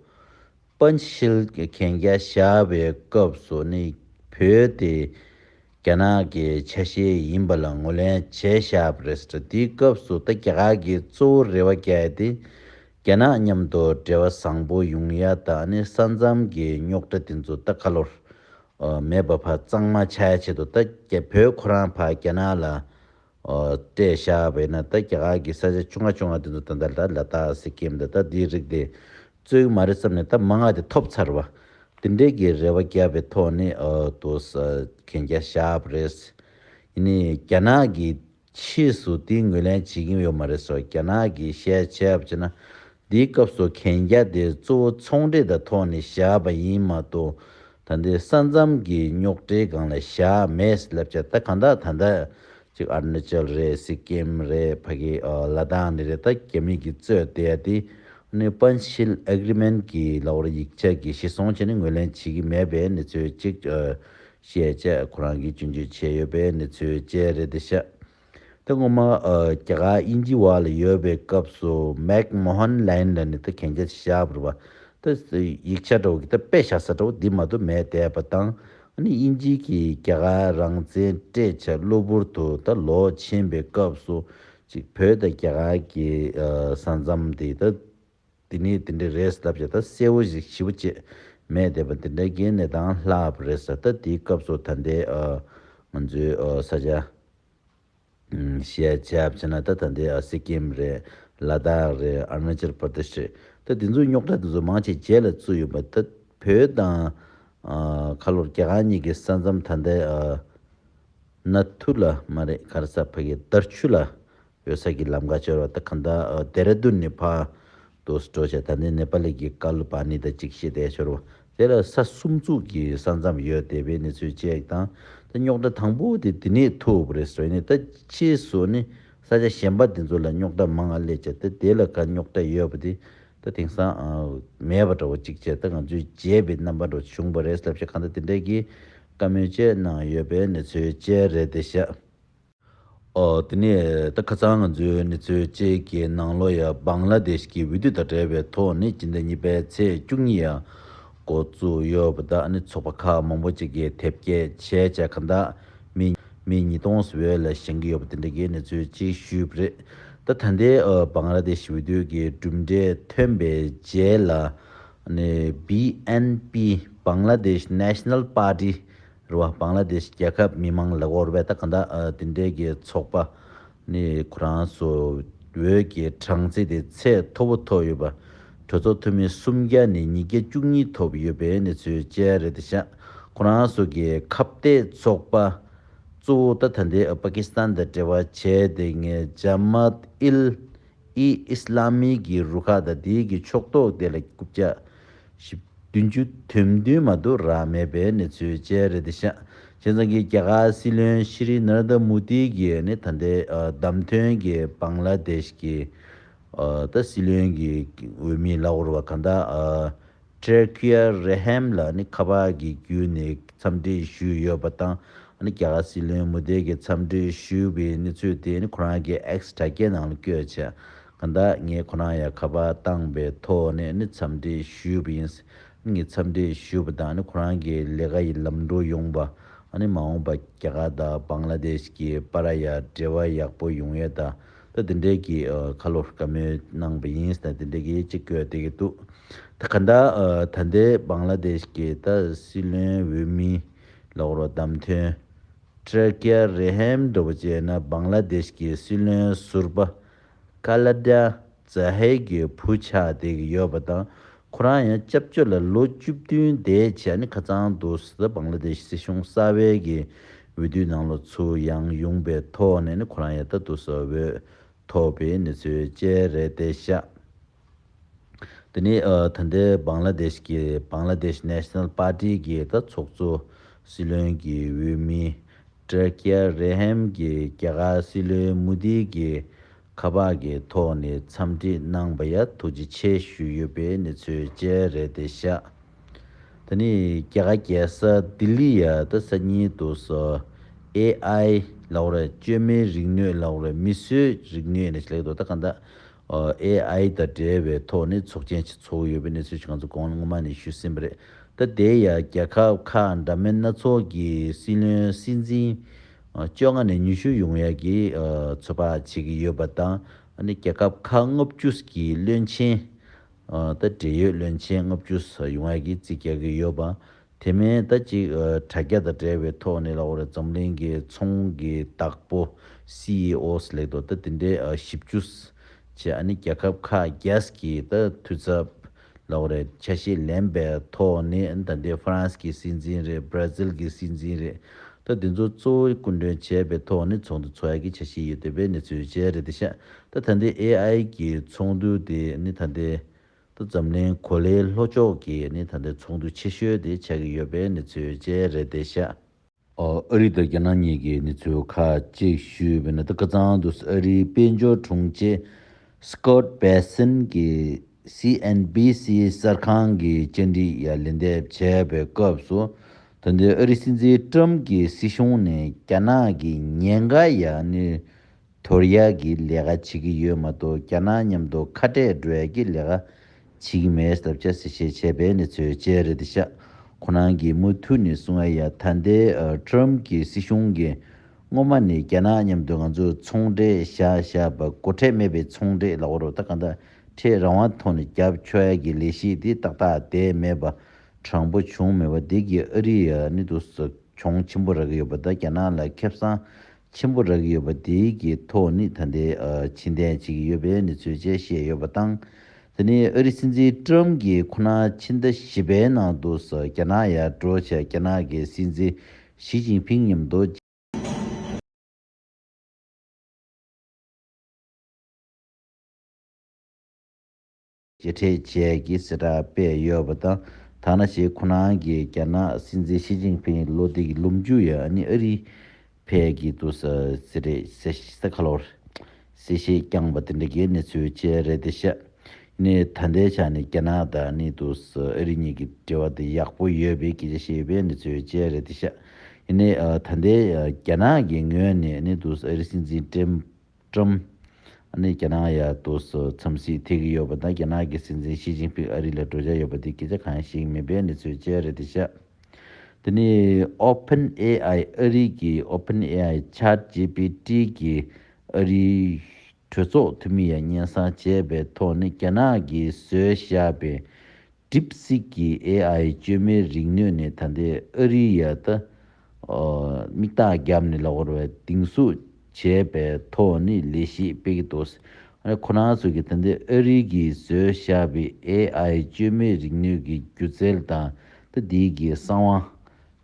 པན་ཤིལ་གན་རྒྱ་བཞག་པའི་སྐབས་སུ་ནི་བོད་དེ་རྒྱ་ནག་གི་ཆ་ཤས་ཡིན་པ་ལ་ངོས་ལེན་བྱས་བཞག་པ་རེད་ཟེར། དེའི་སྐབས་སུ་ད་རྒྱ་གར་གྱིས་གཙོ་བོ་རེ་བ་རྒྱག་ཡ་དེ་རྒྱ་ནག་མཉམ་དུ་འབྲེལ་བ་བཟང་པོ་ཡོང་ཡ་དང་ནི་ས་མཚམས་ཀྱི་རྙོག་དྲ་དེ་ཚོ་ད་ག་ལོར་མེད་པ་ཕར་གཙང་མ་ཆགས་ཡ་ཆེད་དུ་ད་རྒྱ་བོད་ཁོ་རང་ཕར་རྒྱ་ནག་ལ། ཨོ། སྤྲད་བཞག་པ་ཡིན་ན་ད་རྒྱ་གར་གྱི་ས་ཆ་ཆུང་ང་ཆུང་ང་དེ་ཚོ་ད་ལྟ་ད་ལ་དྭགས་སི་ཀིམ་དང་ད་དེའི་རིགས་དེ་རྩོད་ཀྱི་མ་རེད་བསམ་ནས་ད་མང་ང་དེ་ཐོབ་ཚར་བ། དེ་འདྲའི་གི་རེ་བ་བརྒྱབ་པའི་ཐོག་ནས་ཨོ་དུ་ས་གན་རྒྱ་བཞག་པ་རེད། ཡིན་ནའི་རྒྱ་ནག་གིས་ཕྱིས་སུ་དེ་ངོས་ལེན་བྱེད་ཀྱི་ཡོད་མ་རེད་ཟེར། རྒྱ་ནག་གིས་བཤད་བྱས་པ་བྱས་ན། འདིའི་སྐབས་སུ་གན་རྒྱ་དེ་གཙོ་བོ་ཚོང་འབྲེལ་དང་ཐོག་ནས་བཞག་པ་ཡིན་མ་གཏོགས། ད་ལྟའི་ས་མཚམས་ཀྱི་རྙོག་དྲའི་སྒང་ལ་བཞག་མེད་ལབ་བྱས། ད་གང་ལྟར་ད་ལྟ་ཅིག་ཨ་རུ་ན་ཅལ་རེད། སི་ཀིམ་རེད། ཕ་གི་ཨ་ལ་དྭགས་ནས་རེད། ད་རྒྱ་མི་གིས་རྩོད་བསྡད་ཡ་དེ་ནི་པན་ཤིལ་ཨེ་གྷི་རི་མེན་གྱི་ལ་འོར་ཡིག་ཆ་གི་གཞི་བཟུང་བྱས་ནས་ངོས་ལེན་བྱེད་ཀྱི་མེད་པའི་གནས་ཚུལ་ཅིག་ཨ་བཤད་བྱས། ཁོ་རང་གིས་སྐྱོན་བརྗོད་བྱས་ཡོད་པའི་གནས་ཚུལ་བཅས་རེད་དེ་ཤག་ད་སྔོན་མ་ཨ་རྒྱ་གར་དབྱིན་ཇི་བར་ལ་ཡོད་པའི་སྐབས་སུ་མེག་མོ་ཧན་ལའིན་ལ་ནི་ད་གན་རྒྱ་བཞག་པ་རེད་པ། ད་ཡིག་ཆ་འདྲ་བོ་གི་ད་དཔེ་བཞག་ས་འདྲ་བོ་འདི་མ་གཏོགས་མེད་བསྡད་པ་དང་། ཨ་ནི་དབྱིན་ཇི་གིས་རྒྱ་གར་རང་བཙན་སྤྲད་བྱས་གློ་བུར་དུ་ད་ལོག་ཕྱིན་པའི་སྐབས་སུ་ཅིག་བོད་དང་རྒྱ་གར་གྱི་ཨ་ས་མཚམས་དེ་ད་དེ་ནས་དེ་འདྲ་རེད་ལབ་བྱས་ད་གསལ་བོ་ཞིག་ཞིབ་པོ་བྱས་མེད་བསྡད་པ་དེ་འདྲ་གི་གནས་སྟངས་ལྷག་པ་རེད་ཟེར། ད་དེའི་སྐབས་སུ་ད་ལྟའི་ཨ་ང་ཚོའི་ཨ་ས་ཆ་ཨམ་བཤད་བྱས་པ་བྱས་ན་ད་ད་ལྟའི་ཨ་སི་ཀིམ་རེད། ལ་དྭགས་རེད། ཨ་རུ་ན་ཅལ་པར་དེཤ་རེད། ད་དེ་ཚོའི་རྙོག་དྲ་དེ་ཚོ་མང་ཆེ་རྗེས་ལ་བཙུགས་ཡོད་པ། ད་བོད་དང་ཨ་ཁ་ལོར་རྒྱ་གར་གཉིས་ཀྱི་ས་མཚམས་ད་ལྟའི་ཨ་ན་ཐུ་ལ་མ་རེད། ག་རེ་ཟེར། ཕ་གི་དར་ཆུ་ལ་ཡོད་ས་གི་ལམ་ཁ་ཆེ་བ། ད་གང་ལྟར་ཨ་ལྡེ་ར་ལྡུན་ནས་ཕར་དུ་འགྲོ་བྱས། ད་ནི་ནེ་པ་ལི་གི་ཀ་ལུ་པ་ནི་ད་ཅིག་ཤེས་བསྡད་ཆོག་རེད་པ། དེ་ལ་ས་གསུམ་བཙུགས་ཀྱི་ས་མཚམས་ཡོད་བསྡད་པའི་གནས་ཚུལ་བཅས་དང་། ད་རྙོག་དྲ་དང་པོ་དེ་དེ་ནས་ཐུག་པ་རེད་ཟེར་ནས། ད་ཕྱིས་སུ་ནི་ས་ཆ་གཞན་པ་དེ་ཚོ་ལ་རྙོག་དྲ་མང་ང་སླེབས་བྱས། ད་དེ་ལ་ག་རྙོག་དྲ་ཡོད་པ་དེ་ད་དེང་སང་ཨ་མེད་པ་འདྲ་བོ་ཅིག་བྱས། ད་ང་ཚོས་བརྗེད་པའི་རྣམ་པ་འདྲ་བོ་བྱུང་བ་རེད་ལབ་བྱས། གང་ལྟར་དེ་འདྲའི་གི་བཀའ་མོལ་བཅས་གནང་ཡོད་པའི་གནས་ཚུལ་བཅས་རེད་དེ་ཤག་ཨོ། དེ་ནས་ད་ཁ་སང་ང་ཚོའི་གནས་ཚུལ་བཅས་ཀྱི་ནང་ལོགས་ཡ་བང་ལ་དེཤ་གི་འོས་བསྡུ་དང་འབྲེལ་བའི་ཐོག་ནས་སྤྱི་ཟླ་གཉིས་པའི་ཚེས་བཅུ་གཉིས་ཡ་འགོ་བཙུགས་ཡོད་པ་དང་། ཨ་ནི་ཚོགས་པ་ཁག་མང་པོ་ཅིག་གིས་དེབ་སྐྱེལ་བྱས་བྱས། གང་ལྟར་མི་མི་ཉིས་སྟོང་ཙམ་འོས་ལ་བཞེངས་ཀྱི་ཡོད་པ་དེ་འདྲ་གི་གནས་ཚུལ་ཅིག་ཞུས་པ་རེད། ད་ད་ལྟའི་ཨོ་བང་ལ་དེཤ་འོས་བསྡུ་གི་གྲུབ་འབྲས་ཐོན་པའི་རྗེས་ལ་ཨ་ནི་བྷི་ཨེན་པི། Bangladesh National Party རེད་པ། བང་ལ་དེཤ་རྒྱལ་ཁབ་མི་མང་ལ་འོར་བས། ད་གང་ལྟར་ཨ་དེ་འདྲའི་གི་ཚོགས་པ་ནི་ཁོ་རང་ཚོ་འོས་ཀྱི་གྲངས་ཚད་དེ་ཚད་མཐོ་པོ་ཐོབ་ཡོད་པ། གྲོས་ཚོགས་འཐུས་མི་སུམ་བརྒྱ་ནས་ཉིས་བརྒྱ་བཅུ་གཉིས་ཐོབ་ཡོད་པའི་གནས་ཚུལ་བཅས་རེད་དེ་ཤག་ཁོ་རང་ཚོ་གི་ཁ་གཏད་ཚོགས་པ་གཙོ་བོ་ད་ད་ལྟའི་ཨ་པ་ཀི་སི་ཐན་དང་འབྲེལ་བ་བྱས་བསྡད་མཁན་ཇ་མཱད་ཨིལ་ཨི་ཨིས་ལ་མི་གི་རུ་ཁག་དང་དེའི་གི་ཕྱོགས་གཏོགས་དེ་ལ་རྐུབ་བཀྱག་བཞི་བདུན་ཅུ་དོན་བདུན་མ་གཏོགས་རག་མེད་པའི་གནས་ཚུལ་བཅས་རེད་དེ་ཤག་བྱས་ཙང་གི་རྒྱ་གར་སྲིད་བློན་ཤྲི་ནཱ་རེན་དྲ་མོ་དི་གིས་ནི་ད་ལྟའི་ཨ་བདམས་ཐོན་གྱི་བང་ལ་དེཤ་གི་ཨ་ད་སྲིད་བློན་གྱི་འོས་མི་ལ་འོར་བ་གང་ལྟར་ཨ་ཊར་ཀི་ཡ་རེ་ཧེམ་ལ་ནི་ཁ་པར་གྱི་བརྒྱུད་ནས་འཚམས་འདྲི་ཞུས་ཡོད་པ་དང་། ཨ་ནི་རྒྱ་གར་སྲིད་བློན་མོ་དི་གིས་འཚམས་འདྲི་ཞུས་པའི་གནས་ཚུལ་དེ་ནི་ཁོ་རང་གི་ཨེགས་དྲ་རྒྱའི་ནང་ལ་བཀོད་བྱས། གང་ལྟར་ངས་ཁོ་རང་ཡ་ཁ་པར་བཏང་པའི་ཐོག་ནས་ནི་འཚམས་འདྲི་ཞུས་པ་ཡིན། ངས་འཚམས་འདྲི་ཞུས་པ་དང་ནི་ཁོ་རང་གི་ལས་ཀ་ཡི་ལམ་འགྲོ་ཡོང་བ། ཨ་ནི་མ་འོངས་པ་རྒྱ་གར་དང་བང་ལ་དེཤ་གི་བར་ཡ་འབྲེལ་བ་ཡག་པོ་ཡོང་ཡ་ད་ད་དེ་འདྲའི་གི་ཨ་ཁ་ལོ་བཀའ་མོལ་གནང་པ་ཡིན་ཟེར་ན་དེ་འདྲའི་གི་ཅིག་བཀོད་བསྡད་ཀྱི་འདུག་ད་གང་ལྟར་ཨ་ད་ལྟའི་བང་ལ་དེཤ་གི་ད་སྲིད་བློན་འོས་མི་ལ་འོར་བ་བདམས་ཐོན་ཊར་ཀི་ཡ་རེ་ཧེམ་འདྲ་བོ་བྱས་ན་བང་ལ་དེཤ་གི་སྲིད་བློན་ཟུར་པ་ཁ་ལ་ཌ་ཛ་ཧེ་གི་བུ་ཆགས་བསྡད་ཀྱི་ཡོད་པ་དང་། ཁོ་རང་ཡང་སྐྱབས་བཅོལ་ལ་ལོ་བཅུ་བདུན་བསྡད་བྱས་ནི་ཁ་སང་དུ་ས་བང་ལ་དེཤ་སྲིད་གཞུང་གསར་བའི་གི་འོས་བསྡུའི་ནང་ལ་ཚུར་ཡང་ཡོང་པའི་ཐོག་ནས་ནི་ཁོ་རང་ཡང་ད་དུ་ས་འོས་ཐོབ་པའི་གནས་ཚུལ་བཅས་རེད་དེ་ཤག་དེ་ནས་ཨ་ད་ལྟའི་བང་ལ་དེཤ་གི་བང་ལ་དེཤ་ནེ་ཤ་ནལ་པར་ཊི་གི་ད་ཚོགས་གཙོ་སྲིད་བློན་གྱི་འོས་མི་ཊར་ཀི་ཡ་རེ་ཧེམ་གྱིས་རྒྱ་གར་སྲིད་བློན་མོ་དི་གི་ཁ་པར་གྱི་ཐོག་ནས་འཚམས་འདྲི་གནང་པ་ཡ་ཐུགས་རྗེ་ཆེ་ཞུས་ཡོད་པའི་གནས་ཚུལ་བཅས་རེད་དེ་ཤག་དེ་ནས་རྒྱ་གར་རྒྱལ་ས་ལྡི་ལི་ཡ་ད་སང་ཉིན་དུ་སོ་ཨེ་ཨའི་ལབ་ར་བཅོས་མའི་རིག་ནུས་ལབ་ར་མིས་བཟོས་རིག་ནུས་ནས་ལེགས་དོ་ད་གང་ལྟར། ཨེ་ཨའི་དང་འབྲེལ་བའི་ཐོག་ནས་ཚོགས་ཆེན་ཞིག་ཚོགས་ཡོད་པའི་གནས་ཚུལ་ཞིག་ང་ཚོ་གོང་སྔོན་མ་ནས་ཞུས་ཟིན་པ་རེད། ད་དེ་ཡང་རྒྱལ་ཁབ་ཁག་འདྲ་མིན་སྣ་ཚོགས་ཀྱི་སྲིད་བློན་སྲིད་འཛིན་བཅོ་ལྔ་ནས་ཉི་ཤུ་ཡོང་ཡག་གི་ཚོད་དཔག་བྱེད་ཀྱི་ཡོད་པ་དང་། ཨ་ནི་རྒྱལ་ཁབ་ཁག་ལྔ་བཅུ་གི་བློན་ཆེན། ད་འབྲེལ་ཡོད་བློན་ཆེན་ལྔ་བཅུ་ཡོང་ཡག་གི་རྩིས་རྒྱག་གི་ཡོད་པ། དེ་མིན་ད་ཅིག་དྲ་རྒྱ་དང་འབྲེལ་བའི་ཐོག་ནས་ལབ་དགོས་རེད། འཛམ་གླིང་གི་ཚོང་གི་བདག་པོ་སི་ཨི་ཨོ་ལབ་དགོས་ད་དེ་འདྲའི་བཞི་བཅུ་བྱས། ཨ་ནི་རྒྱལ་ཁབ་ཁག་བརྒྱ་གི་ད་འཐུས་ཚབ་ལབ་དགོས་རེད། ཆ་ཤས་ལེན་པའི་ཐོག་ནས་ད་ལྟའི་ཧྥ་རན་སི་གི་སྲིད་འཛིན་རེད། བྷ་ར་ཛིལ་གྱི་སྲིད་འཛིན་རེད། ད་དེ་ཚོ་གཙོ་བོ་སྐུ་མགྲོན་བྱས་པའི་ཐོག་ནས་ཚོགས་འདུ་ཚོགས་ཡག་གི་འཆར་གཞི་ཡོད་བསྡད་པའི་གནས་ཚུལ་བཅས་རེད་དེ་ཤག་ད་ད་ལྟའི་ཨེ་ཨའི་གི་ཚོགས་འདུ་དེ་ནི་ད་ལྟའི་ད་འཛམ་གླིང་གོ་ལའི་ལྷོ་ཕྱོགས་ཀྱི་ནི་ད་ལྟའི་ཚོགས་འདུ་ཆེ་ཤོས་དེ་ཆགས་ཀྱི་ཡོད་པའི་གནས་ཚུལ་བཅས་རེད་དེ་ཤག་ཨོ། ཨ་རི་དང་རྒྱ་ནག་གཉིས་ཀྱི་གནས་ཚུལ་ཁག་ཅིག་ཞུས་པ་ཡིན་ན། ད་ཁ་སང་དུ་ཨ་རིའི་དཔལ་འབྱོར་དྲུང་ཆེ་སི་ཀོཊ་བྷེ་སན་གྱིས་སི་ཨེན་བྷི་སི་གསར་ཁང་གི་བཅར་འདྲི་ཡ་ལན་འདེབས་བྱས་པའི་སྐབས་སུ། ད་ལྟའི་ཨ་རི་སྲིད་འཛིན་ཏྲམ་གྱི་སྲིད་གཞུང་ནས་རྒྱ་ནག་གི་ཉེན་ཁ་ཡ་ནི་དོར་ཡག་གི་ལས་ཀ་བྱེད་ཀྱི་ཡོད་མ་གཏོགས། རྒྱ་ནག་མཉམ་དུ་ཁ་བྲལ་འགྲོ་ཡག་གི་ལས་ཀ་བྱེད་ཀྱི་མེད་ཟེར་བྱས་གསལ་བཤད་བྱས་པའི་གནས་ཚུལ་བཅས་རེད་ཤག་ཁོ་རང་གིས་མུ་མཐུད་ནས་གསུང་ཡ་ཡ། ད་ལྟའི་ཨ་ཏྲམ་གྱི་སྲིད་གཞུང་གིས་སྔོན་མ་ནས་རྒྱ་ནག་མཉམ་དུ་ང་ཚོས་ཚོང་འབྲེལ་བཞག་བཞག་པ། སྒོ་ཁྲལ་མེད་པའི་ཚོང་འབྲེལ་ལབ་དགོས་རེད། ད་གང་ལྟར་ཁྲལ་རང་དབང་ཐོག་ནས་བརྒྱབ་ཆོག་ཡ་གི་ལས་གཞི་དེ་ཏག་ཏག་བསྡད་མེད་པ། དྲང་པོ་བྱུང་མེད་པ་དེ་གིས་ཨ་རི་ཡ་ནི་དུ་གྱོང་ཆེན་པོ་རག་གི་ཡོད་པ་དང་། རྒྱ་ནག་ལ་ཁེ་བཟང་ཆེན་པོ་རག་གི་ཡོད་པ་དེ་གི་ཐོག་ནས་ད་ལྟའི་ཨ་ཕྱིར་འཐེན་བྱེད་ཀྱི་ཡོད་པའི་གནས་ཚུལ་བཅས་བཤད་ཡོད་པ་དང་། དེ་ནས་ཨ་རི་སྲིད་འཛིན་ཏྲམ་གྱིས་ཁོ་ན་ཕྱི་ཟླ་བཞི་པའི་ནང་དུ་རྒྱ་ནག་ཡར་འགྲོ་བྱས། རྒྱ་ནག་གི་སྲིད་འཛིན་ཞི་ཅིན་ཕིང་མཉམ་དུ་མཇལ་འཕྲད་བྱས་ཀྱི་གསལ་བསྒྲགས་སྤེལ་ཡོད་པ་དང་། ཐ་ན་ཞིག་ཁོ་རང་གིས་རྒྱ་ནག་སྲིད་འཛིན་ཞི་ཅིན་ཕིང་ལོ་འདི་གི་ལོ་མཇུག་ཡ་ཨ་ནི་ཨ་རི་ཕེབས་ཀྱི་འདུག་ཟེར་རེད་ཟེར་ཁ་ལོར་གསལ་བཤད་བསྐྱངས་པ་དེ་འདྲ་གི་གནས་ཚུལ་བཅས་རེད་དེ་ཤག་ནས་ད་ལྟའི་ཆ་ནས་རྒྱ་ནག་དང་ནི་འདུག་ཨ་རི་གཉིས་ཀྱི་འབྲེལ་བ་དེ་ཡག་པོ་ཡོད་པའི་སྐད་ཆ་བཤད་པའི་གནས་ཚུལ་བཅས་རེད་དེ་ཤག་ཡིན་ནའི་ཨ་ད་ལྟའི་ཨ་རྒྱ་ནག་གི་ངོས་ནས་ནི་འདུག་ཨ་རི་སྲིད་འཛིན་ཏྲམ་ཏྲམ་ཨ་ནི་རྒྱ་ནག་ཡར་འདུག་འཚམས་གཟིགས་ཐེབས་ཀྱི་ཡོད་པ་དང་། རྒྱ་ནག་གི་སྲིད་འཛིན་ཞི་ཅིན་ཕིང་ཨ་རི་ལ་འགྲོ་འཆར་ཡོད་པ་དེ་སྐད་ཆ་གང་ཡང་བཤད་ཀྱི་མེད་པའི་གནས་ཚུལ་བཅས་རེད་དེ་ཤག་དེ་ནས་ཨོ་པན་ཨེ་ཨའི། ཨ་རི་གི་ཨོ་པན་ཨེ་ཨའི་ཆེ་ཊི་ཇི་པི་ཊི་གིས་ཨ་རིའི་གྲོས་ཚོགས་འཐུས་མི་ཡ་སྙན་སེང་བྱས་པའི་ཐོག་ནས་རྒྱ་ནག་གིས་བཟོས་བཞག་པའི་ཌིབ་སིག་གི་ཨེ་ཨའི་བཅོས་མའི་རིག་ནུས་ནས་ད་ལྟའི་ཨ་རི་ཡ་ད་ཨ་མིག་རྟགས་བརྒྱབ་ནས་ལབ་དགོས་རེད་པ། གདེང་ཚོད་བྱས་པའི་ཐོག་ནས་ལས་གཞི་སྤེལ་གྱི་འདུག་ཨ་ནི་ཁོ་རང་ཚོ་གིས་ད་ལྟའི་ཨ་རི་གིས་བཟོས་བཞག་པའི་ཨེ་ཨའི་བཅོས་མའི་རིག་ནུས་ཀྱི་སྒྱུ་རྩལ་དང་། ད་འདི་གི་གསང་བ་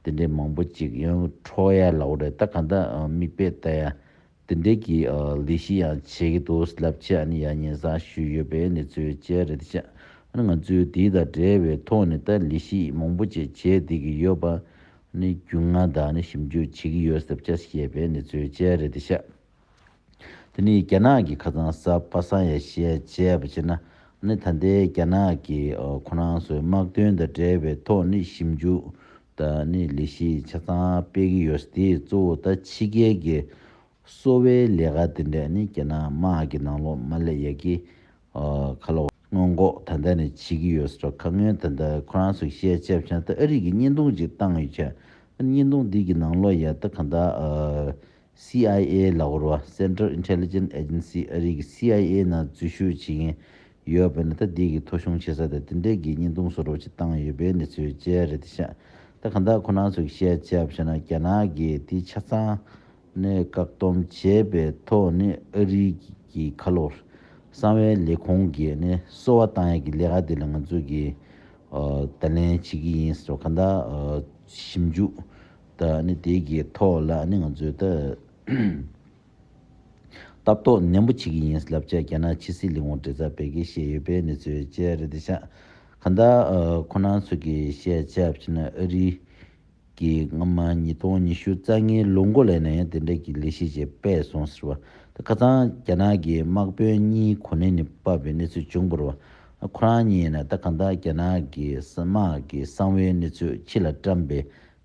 དེ་འདྲའི་མང་པོ་ཅིག་ཡོང་འཕྲོ་ཡ་ལབ་དགོས་རེད། ད་གང་ལྟར་ཨ་མིག་དཔེ་ལྟ་ཡ་དེ་འདྲའི་གི་ཨ་ལས་གཞི་ཡང་བྱེད་ཀྱི་འདུག་ལབ་བྱས་ཨ་ནི་ཡ་སྙན་སེང་ཞུས་ཡོད་པའི་གནས་ཚུལ་བཅས་རེད་ཤག་ཨ་ནི་ང་ཚོས་དེ་དང་འབྲེལ་བའི་ཐོག་ནས་ད་ལས་གཞི་མང་པོ་ཅིག་བྱས་བསྡད་ཀྱི་ཡོད་པ། ཨ་ནི་རྒྱུས་མངའ་དང་ཨ་ནི་ཞིབ་འཇུག་བྱེད་ཀྱི་ཡོད་ཟེར་བྱས་བཤད་པའི་གནས་ཚུལ་བཅས་རེད་ཤག་དེ་ནས་རྒྱ་ནག་གི་ཁ་སང་གཟའ་པ་སངས་ཡ་བཤད་བྱས་པ་བྱས་ན། ཨ་ནི་ད་ལྟའི་རྒྱ་ནག་གི་ཨ་ཁོ་རང་ཚོའི་དམག་དོན་དང་འབྲེལ་བའི་ཐོག་ནས་ཞིབ་འཇུག་དང་ཨ་ནི་ལས་གཞི་ཆ་ཚང་སྤེལ་གྱི་ཡོད་ཟེར། དེ་གཙོ་བོ་ད་ཕྱི་རྒྱལ་གྱི་གསོ་བའི་ལས་ཀ་དེ་འདྲ་ནི་རྒྱ་ནག་དམག་གི་ནང་ལོགས་མ་སླེབས་ཡ་གི་ཨ་ཁ་ལོ་སྔོན་འགོག་ད་ལྟ་ནས་བྱེད་ཀྱི་ཡོད་ཟེར། ཁ་སྔོན་ད་ལྟ་ཁོ་རང་ཚོས་བཤད་བྱས་པ་བྱས་ན། ད་ཨ་རི་གིས་བརྙན་ཐུང་ཅིག་བཏང་ཡོད་ཀྱང་། བརྙན་ཐུང་འདི་གི་ནང་ལོགས་ཡ་ད་གང་ལྟར་ཨ་སི་ཨའི་ཨེ་ལབ་དགོས་རེད་པ། Central Intelligence Agency། ཨ་རི་གི་སི་ཨའི་ཨེ་ནང་འཛུལ་ཞུགས་བྱེད་མཁན་ཡོད་པ་ཡིན་ན། ད་འདི་གི་ཐོ་གཞུང་བྱེད་ས་དང་དེ་འདྲས་ཀྱི་བརྙན་ཐུང་བཟོ་འདྲ་ཅིག་བཏང་ཡོད་པའི་གནས་ཚུལ་བཅས་རེད་ཤག་ད་གང་ལྟར་ཁོ་རང་ཚོས་བཤད་བྱས་པ་བྱས་ན། རྒྱ་ནག་གིས་དེ་ཆ་ཚང་ནས་བཀག་སྡོམ་བྱས་པའི་ཐོག་ནས་ཨ་རི་གི་ཁ་ལོར་གསང་བའི་ལས་ཁུངས་ཀྱིས་ནི་གསོལ་བ་བཏང་ཡས་ཀྱི་ལས་ཀ་དེ་ལ་ང་ཚོ་གིས་ཨ་བརྡ་ལན་བྱེད་ཀྱི་ཡིན་ཟེར། གང་ལྟར་ཨ་ཞིབ་འཇུག་དང་ནི་དེ་གི་ཐོག་ལ་ནི་ང་ཚོས་ད་ལྟ་རྟོག་ནན་པོ་བྱེད་ཀྱི་ཡིན་ལབ་བྱས་རྒྱ་ནག་ཕྱི་སྲིད་ལས་ཁུངས་མགྲིན་ཚབ་པས་ཀྱིས་བཤད་ཡོད་པའི་གནས་ཚུལ་བཅས་རེད་ཤག་གང་ལྟར་ཨ་ཁོ་རང་ཚོ་གིས་བཤད་བྱས་པ་བྱས་ན། ཨ་རི་གིས་སྔ་མ་ཉིས་སྟོང་ཉི་ཤུ་རྩ་ལྔའི་ལོ་འགོ་ལ་ནས་ཡང་དེ་འདྲ་གི་ལས་གཞི་ཅིག་སྤེལ་སོང་ཟེར་བ། ད་ཁ་སང་རྒྱ་ནག་གི་དམག་དཔོན་གཉིས་གོ་གནས་ནས་ཕབ་པའི་གནས་ཚུལ་བྱུང་བ་རེད་པ། ཁོ་རང་གཉིས་ཡིན་ན་ད་གང་ལྟར་རྒྱ་ནག་གི་ས་དམག་གི་གསང་བའི་གནས་ཚུལ་ཕྱི་ལ་བཀྲམ་པའི་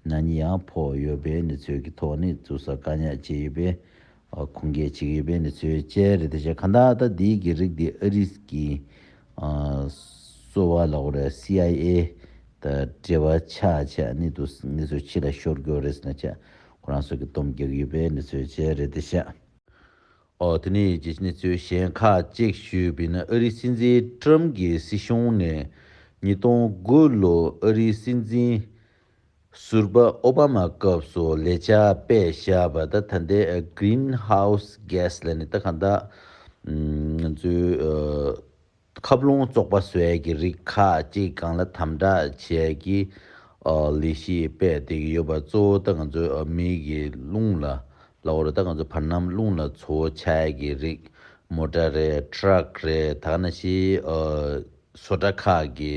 ནག་ཉེས་ཡང་ཕོག་ཡོད་པའི་གནས་ཚུལ་གྱི་ཐོག་ནས་ཚུགས་ས་བཀག་ཉར་བྱས་ཡོད་པའི་ ཨ་ཁུངས་སྐྱེལ་བྱེད་ཀྱི་ཡོད་པའི་གནས་ཚུལ་བཅས་རེད། དེ་བཞིན་གང་ལྟར་ད་འདིའི་གི་རིགས་འདི་ཨ་རིའི་གི་ཨ་སོ་པ་ལབ་དགོས་རེད། སི་ཨའི་ཨེ་དང་འབྲེལ་བ་ཆགས་བྱས་ནས་འདུག་གནས་ཚུལ་ཕྱི་ལ་ཤོར་དགོས་རེད་ཟེར་ནས་བྱས་ཁོ་རང་ཚོ་གིས་སྡོམ་རྒྱག་གི་ཡོད་པའི་གནས་ཚུལ་བཅས་རེད། དེ་བཞིན། ཨོ་དེ་ནས་རྒྱལ་སྤྱིའི་གནས་ཚུལ་གཞན་ཁག་ཅིག་ཞུས་པ་ཡིན་ན། ཨ་རིའི་སྲིད་འཛིན་ཊམ་གྱི་སྲིད་གཞུང་ནས་ཉིས་སྟོང་དགུ་ལོ་ཨ་རིའི་སྲིད་འཛིན་ཟུར་པ་ཨོ་བྷ་མ་སྐབས་སུ་ལས་འཆར་སྤེལ་བཞག་པ་དང་། ད་ལྟའི་Greenhouse Gas ལབ་ནས་ད་གང་ལྟར་ང་ཚོའི་ཁབ་ལོང་བཙོག་པ་བཟོ་ཡས་ཀྱི་རིགས་ཁག་ཅིག་སྒང་ལ་དམ་དྲག་བྱེད་ཡས་ཀྱི་ལས་གཞི་སྤེལ་བསྡད་ཀྱི་ཡོད་པ། གཙོ་བོ་ད་ང་ཚོའི་མི་གི་རླུང་ལ་ལབ་དགོས་རེད། ད་ང་ཚོ་བར་སྣང་རླུང་ལ་བཙོག་པ་ཆགས་ཡས་ཀྱི་རིགས། མོ་ཊ་རེད། ཊ་རག་རེད། ད་ག་ནང་བཞིན་ཨ་བཟོ་གྲྭ་ཁག་གི་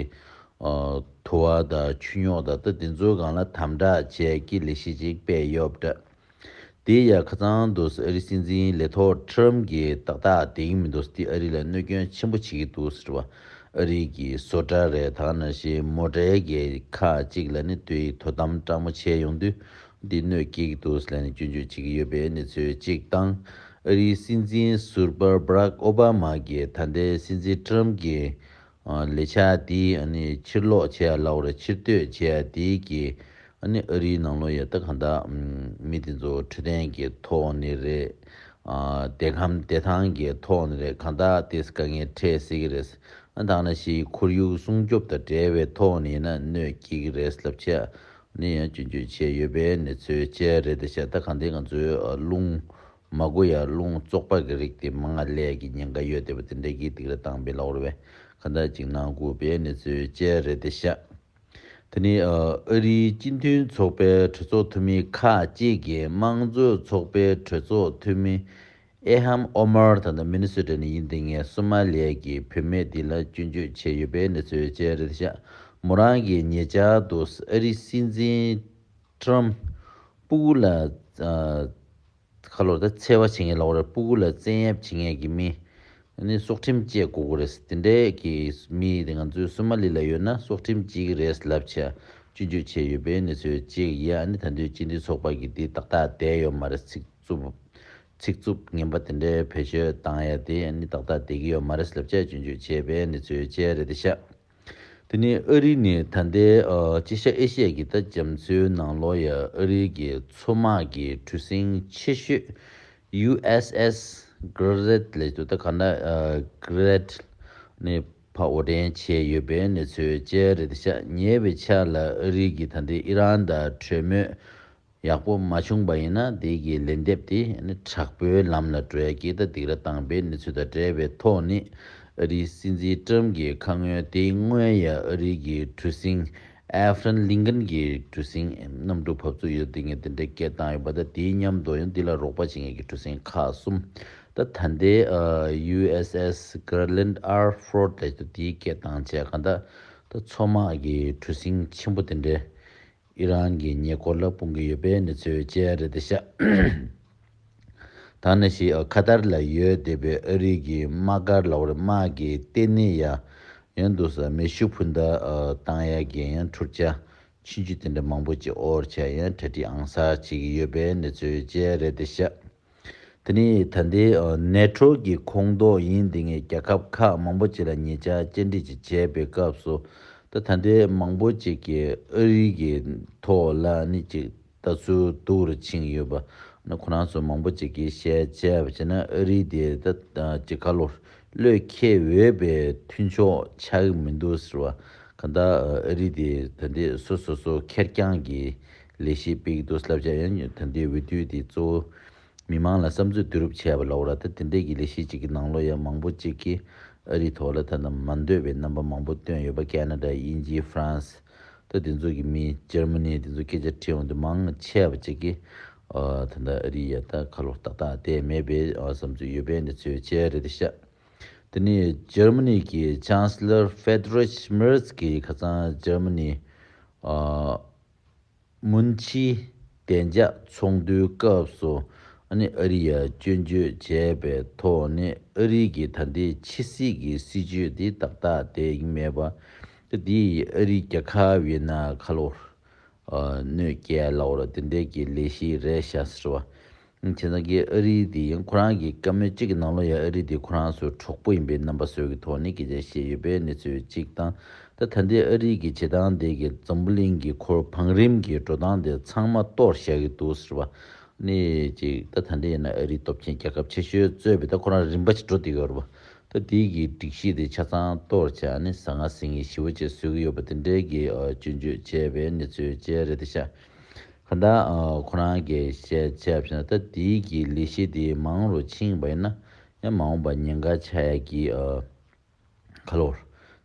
ཨ་དུ་བ་དང་ཆུ་རྙོག་དང་ད་དེ་ཚོའི་སྒང་ལ་དམ་དྲག་བྱེད་ཀྱི་ལས་གཞི་ཅིག་སྤེལ་ཡོད་པ་འདྲ། དེ་ཡང་ཁ་སང་དུ་ཨ་རིའི་སྲིད་འཛིན་ལས་ཐོག་ཊམ་གྱིས་ཏག་ཏག་བསྡད་ཀྱི་མི་འདུག་དེ་ཨ་རི་ལ་གནོད་སྐྱོན་ཆེན་པོ་བྱེད་ཀྱི་འདུག་ཟེར་བ། ཨ་རི་གི་བཟོ་གྲྭ་རེད། ད་ག་ནང་བཞིན་མོ་ཊའི་གི་ཁག་ཅིག་ལ་ནི་དུས་དོ་དམ་སྤྲང་མོ་བྱས་ཡོང་དུས། འདི་གནོད་སྐྱེལ་གྱི་འདུག་ཟེར་ནས་སྐྱོན་བརྗོད་བྱེད་ཀྱི་ཡོད་པའི་གནས་ཚུལ་གཅིག་དང་། ཨ་རིའི་སྲིད་འཛིན་ཟུར་པ་བྷ་རག་ཨོ་བྷ་མ་གིས་ད་ལྟའི་སྲིད་འཛིན་ཊམ་གྱི་ཨ་ལས་འཆར་འདི་ཨ་ནི་ཕྱིར་སློག་བྱས་ཡ་ལབ་དགོས་རེད། ཕྱིར་བསྟོད་བྱས་ཡ་འདི་གིས་ཨ་ནི་ཨ་རིའི་ནང་ལོགས་ཡ་ད་གང་ལྟར་མི་དེ་ཚོ་འཕྲོད་བསྟེན་གྱི་ཐོག་ནས་རེད། ཨ་བསྡད་ཁང་བསྡད་ཐང་གི་ཐོག་ནས་རེད། གང་ལྟར་དེ་དཀའ་ངལ་འཕྲད་སྲིད་ཀྱི་རེད། ཨ་ད་ག་ནང་བཞིན་ཁོར་ཡུག་སྲུང་སྐྱོབ་དང་འབྲེལ་བའི་ཐོག་ནས་ཡིན་ན་གནོད་སྐྱེལ་གྱི་རེད་ལབ་བྱས་ནས་ཡང་སྐྱོན་བརྗོད་བྱས་ཡོད་པའི་གནས་ཚུལ་བཅས་རེད། དེ་བཞིན་ད་གང་ལྟར་ང་ཚོའི་ཨ་རླུང་མ་དགོས་ཡ་རླུང་བཙོག་པ་གི་རིགས་དེ་མང་ང་སླེབས་ཀྱི་ཉེན་ཁ་ཡོད་བསྡད་པ་དེ་འདྲ་གི་སྡིགས་ར་བཏང་བའི་ལབ་དགོས་རེད་པས། གང་ལྟར་ཅིག་གནང་དགོས་པའི་གནས་ཚུལ་བཅས་རེད། དེ་བཞིན། དེ་ནི་ཨ་ཨ་རིའི་སྤྱི་མཐུན་ཚོགས་པའི་གྲོས་ཚོགས་འཐུས་མི་ཁག་ཅིག་གིས་དམངས་གཙོའི་ཚོགས་པའི་གྲོས་ཚོགས་འཐུས་མི་ཨེ་ཧམ་ཨོ་མར་དང་། ད་མི་ནི་སོ་ཊ་ནས་ཡིན་བསྡད་མཁན་སོ་མ་ལི་ཡ་གི་བུད་མེད་འདི་ལ་སྐྱོན་བརྗོད་བྱས་ཡོད་པའི་གནས་ཚུལ་བཅས་རེད་ཤག་མོ་རང་གིས་ཉེ་ཆར་དུ་ཨ་རིའི་སྲིད་འཛིན་ཊམ་སྤུ་གུ་ལ་ཨ་ཁ་ལོ་ད་འཚེ་བ་བྱེད་མཁན་ལབ་དགོས་རེད། སྤུ་གུ་ལ་བཙན་གཡེམ་བྱེད་མཁན་གྱི་མི་ནི་སྲོག་ཁྲིམས་བཅད་དགོས་ཀྱི་རེད། དེ་འདྲའི་གི་མི་དེ་ང་ཚོའི་སོ་མ་ལི་ལ་ཡོད་ན་སྲོག་ཁྲིམས་བཅད་ཀྱི་རེད་ལབ་བྱས་སྐྱོན་བརྗོད་བྱས་ཡོད་པའི་གནས་ཚུལ་གཅིག་ཡ། ཨ་ནི་ད་དུང་སྤྱི་མཐུན་ཚོགས་པ་གི་དེ་ཏག་ཏག་བསྡད་ཡོད་མ་རེད། ཚིག་རྩུབ་ཚིག་རྩུབ་ངན་པ་དེ་འདྲའི་བེད་སྤྱོད་བཏང་ཡ་དེ་ཨ་ནི་ཏག་ཏག་བསྡད་ཀྱི་ཡོད་མ་རེད་ལབ་བྱས་སྐྱོན་བརྗོད་བྱས་པའི་གནས་ཚུལ་བཅས་རེད་ཤག་དེ་ནས་ཨ་རི་ནས་ད་ལྟའི་ཨ་དཀྱིལ་ཤར་ཨེ་ཤི་ཡ་གི་ད་རྒྱ་མཚོའི་ནང་ལོགས་ཡ་ཨ་རི་གི་མཚོ་དམག་གི་གྲུ་གཟིངས་ཆེ་ཤོས་ཡུ་ཨེས་ཨེས་གྷ་རེ་ཊི་ལབ་དུས། ད་ག་ན་ཨ་གྷ་རེ་ཊི་ནས་ཕར་དབོར་འདྲེན་བྱས་ཡོད་པའི་གནས་ཚུལ་བཅས་རེད་ཤག་ཉེ་བའི་ཆར་ལ་ཨ་རི་གིས་ད་ལྟའི་ཨི་རན་དང་གྲོས་མོལ་ཡག་པོ་མ་བྱུང་པ་ཡིན་ན་དེ་གི་ལན་འདེབས་དེ་ནི་དྲག་པོའི་ལམ་ལ་འགྲོ་ཡ་གི་ད་སྡིགས་ར་བཏང་པའི་གནས་ཚུལ་དང་འབྲེལ་བའི་ཐོག་ནས། ཨ་རིའི་སྲིད་འཛིན་ཊམ་གྱིས་ཁ་སྔོན་དེའི་སྔོན་ཡ་ཨ་རི་གི་གྲུ་གཟིངས་ཨེབ་ར་ཧམ་ལིན་ཀན་གྱི་གྲུ་གཟིངས་གནམ་གྲུ་བབས་ཚུགས་ཡོད་དེ་ངས་དེ་འདྲའི་སྐད་བཏང་ཡོད་པ། ད་དེའི་མཉམ་དུ་ཡང་འདི་ལ་རོགས་པ་བྱེད་མཁན་གྱི་གྲུ་གཟིངས་ཁག་གསུམ། ད་ད་ལྟའི་ཨ་ཡུ་ཨེས་ཨེས་གྷ་རེ་ཊི་ཨར་ཕོར་ཊི་ལབ་དུས་དེའི་སྐད་བཏང་བྱས་གང་ལྟར་ད་མཚོ་དམག་གི་གྲུ་གཟིངས་ཆེན་པོ་དེ་འདྲའི་ཨི་རན་གྱི་ཉེ་འཁོར་ལ་སྤུངས་ཀྱི་ཡོད་པའི་གནས་ཚུལ་བཅས་རེད་ཤག་ད་ནང་བཞིན་ཨ་ཁ་ཏར་ལ་ཡོད་བསྡད་པའི་ཨ་རི་གི་དམག་སྒར་ལབ་དགོས་རེད། དམག་གི་ལྟེ་གནས་ཡ་ཡང་འདུག་ས་མེ་ཤུགས་འཕུར་མདའ་ཨ་བཏང་ཡ་གི་ཡང་འཕྲུལ་ཆས་ཆུང་ཆུང་དེ་འདྲ་མང་པོ་ཅིག་དབོར་བྱས་ཡང་གྲ་སྒྲིག་ཨང་གསར་བྱེད་ཀྱི་ཡོད་པའི་གནས་ཚུལ་བཅས་རེད་ཤག་དེ་ནས་ད་ལྟའི་ཨ་ནེ་ཊོ་གི་ཁོངས་གཏོགས་ཡིན་བསྡད་མཁན་རྒྱལ་ཁབ་ཁག་མང་པོ་ཅིག་ལ་ཉེ་ཆར་བཅར་འདྲི་ཅིག་བྱས་པའི་སྐབས་སུ། ད་ད་ལྟའི་མང་པོ་ཅིག་གིས་ཨ་རི་གི་ཐོག་ལ་ནི་ཅིག་ལྟ་ཚུལ་སྡུག་རུ་ཕྱིན་ཡོད་པ། ཨ་ནི་ཁོ་རང་ཚོ་མང་པོ་ཅིག་གིས་བཤད་བྱས་པ་བྱས་ན་ཨ་རི་དེ་ད་ཅིག་ཁ་ལོ་བློས་འཁེལ་འོས་པའི་མཐུན་ཕྱོགས་ཆགས་ཀྱི་མི་འདུག་ཟེར་བ། གང་ལྟར་ཨ་རི་དེ་ད་ལྟའི་སོ་སོ་སོ་ཁེར་རྐྱང་གི་ལས་གཞི་སྤེལ་གྱི་འདུག་ལབ་བྱས། ཡང་ད་ལྟའི་འོས་བསྡུ་དེ་གཙོ་བོ་མི་མང་ལ་བསམ་ཚུལ་བསྡུ་རུབ་བྱས་པ་ལབ་དགོས་རེད། ད་དེ་འདྲས་ཀྱི་ལས་གཞི་གཅིག་གི་ནང་ལོགས་ཡང་མང་པོ་གཅིག་གིས་ཨ་རིའི་ཐོག་ལ་ད་ལྟ་མ་འདོད་པའི་རྣམ་པ་མང་པོ་བཏོན་ཡོད་པ། ཁེ་ན་ཌ། དབྱིན་ཇི། ཧྥ་རན་སི། ད་དེ་ཚོ་གི་མི། འཇར་མ་ནི། དེ་ཚོ་སྐད་ཆ་དྲིས་འོང་དུས་མང་ཆེ་བ་གཅིག་གིས་ཨ་ད་ལྟ་ཨ་རི་ཡ་ད་ཁ་ལོ་ཏག་ཏག་བསྡད་མེད་པའི་ཨ་བསམ་ཚུལ་ཡོད་པའི་གནས་ཚུལ་བཅས་རེད་ཤག་དེ་ནས་འཇར་མ་ནི་གི་ཅན་སི་ལར་ཧྥེ་ཏེ་རལ་མེར་ཚ་གིས་ཁ་སང་འཇར་མ་ནི་ཨ་མུན་ཕྱི་བདེ་འཇགས་ཚོགས་འདུའི་སྐབས་སུ་ཨ་ནི་ཨ་རི་ཡ་སྐྱོན་བརྗོད་བྱས་པའི་ཐོག་ནས། ཨ་རི་གི་ད་ལྟའི་ཕྱི་སྲིད་ཀྱི་སྲིད་ཇུས་འདི་ཏག་ཏག་བསྡད་ཀྱི་མེད་པ། ད་འདི་ཨ་རི་རྒྱལ་ཁབ་ཡིན་ན་ཁ་ལོ་ཨ་གནོད་སྐྱེལ་ལབ་དགོས་རེད། དེ་འདྲས་ཀྱི་ལས་གཞི་རེད་ཤག་ཟེར་བ། བྱས་ཙང་གི་ཨ་རི་དེ་ཡང་ཁོ་རང་གི་བཀའ་མོལ་གཅིག་གི་ནང་ལོགས་ཡང་ཨ་རི་དེ་ཁོ་རང་ཚོའི་གྲོགས་པོ་ཡིན་པའི་རྣམ་པ་བཟོ་གི་ཐོག་ནས་སྐད་ཆ་བཤད་ཡོད་པའི་གནས་ཚུལ་གཅིག་དང་། ད་ད་ལྟའི་ཨ་རི་གི་བྱེད་སྟངས་དེ་གི་འཛམ་བུ་གླིང་གི་ཁོར་བང་རིམ་གྱི་འགྲོ་སྟངས་དེ་ཚང་མ་གཏོར་བཞག་གི་འདུག་ཟེར་བ། ནི་ཅིག་ད་ད་ལྟའི་ཡིན་ན་ཨ་རི་སྟོབས་ཆེན་རྒྱལ་ཁབ་ཆེ་ཤོས་གཙོས་པའི་ད་ཁོ་རང་རིམ་པ་ཅིག་འགྲོ་བསྡད་ཡོད་རེད་བ། ད་དེའི་གི་སྒྲིག་གཞི་དེ་ཆ་ཚང་གཏོར་བྱས་ནས་ཟང་ངེ་ཟིང་ངེ་ཞེ་པོ་ཅིག་བཟོ་གི་ཡོད་པ་དེ་འདྲའི་གི་ཨ་སྐྱོན་བརྗོད་བྱས་པའི་གནས་ཚུལ་བཅས་རེད་དེ་ཤག་གང་ལྟར་ཨ་ཁོ་རང་གིས་བཤད་བྱས་པ་ན་ད་དེའི་གི་ལས་གཞི་དེ་མང་རུ་ཕྱིན་པ་ཡིན་ན་ཡང་མ་འོངས་པ་ཉེན་ཁ་ཆགས་ཡ་གི་ཨ་ཁ་ལོར།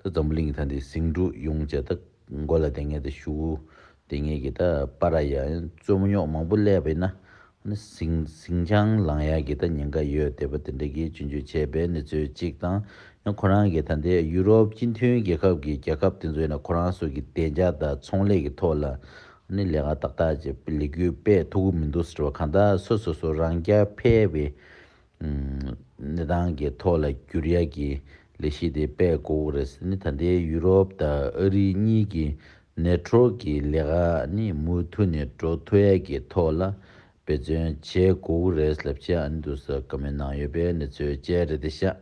ད་འཛམ་བུ་གླིང་གི་ད་འདི་ཟིང་འཁྲུག་ཡོང་བྱས་ད་མགོ་ལ་དེ་ངས་ད་ཤུ་གུ་དེ་ངས་ཀྱི་ད་པ་ར་ཡ་རྩོད་མོ་རྙོག་མང་པོ་སླེབས་པ་ཡིན་ན་ཨ་ནི་ཟིང་ཟིང་ཆང་ལངས་ཡ་གི་ད་ཉེན་ཁ་ཡོད་བསྡད་པ་དེ་འདྲ་གི་སྐྱོན་བརྗོད་བྱས་པའི་གནས་ཚུལ་གཅིག་དང་། ཡང་ཁོ་རང་གི་ད་ལྟའི་ཡུ་རོབ་སྤྱི་མཐུན་རྒྱལ་ཁབ་ཀྱི་རྒྱལ་ཁབ་དེ་ཚོ་ཡིན་ན་ཁོ་རང་ཚོ་གི་བདེ་འཇགས་དང་ཚོང་ལས་ཀྱི་ཐོག་ལ་ཨ་ནི་ལས་ཀ་ཏག་ཏག་ཅིག་ལས་འགུལ་སྤེལ་ཐུབ་ཀྱི་མི་འདུག་ཟེར་བ། གང་ལྟར་སོ་སོ་སོ་རང་རྐྱ་འཕེར་བའི་གནས་སྟངས་ཀྱི་ཐོག་ལ་བསྒྱུར་ཡ་གི་ལས་གཞི་དེ་སྤེལ་དགོས་ཀྱི་རེད་ཟེར་ནས། ད་ལྟའི་ཡུ་རོབ་དང་ཨ་རི་གཉིས་ཀྱི་ནེ་ཊོ་གི་ལས་ཀ་ནི་མུ་མཐུད་ནས་འགྲོ་ཐུབ་ཡ་གི་ཐོག་ལ་འབད་བརྩོན་བྱེད་དགོས་ཀྱི་རེད་ལབ་བྱས་ཨ་ནི་འདུག་ཟེར་བཀའ་མོལ་གནང་ཡོད་པའི་གནས་ཚུལ་བཅས་རེད་དེ་ཤག་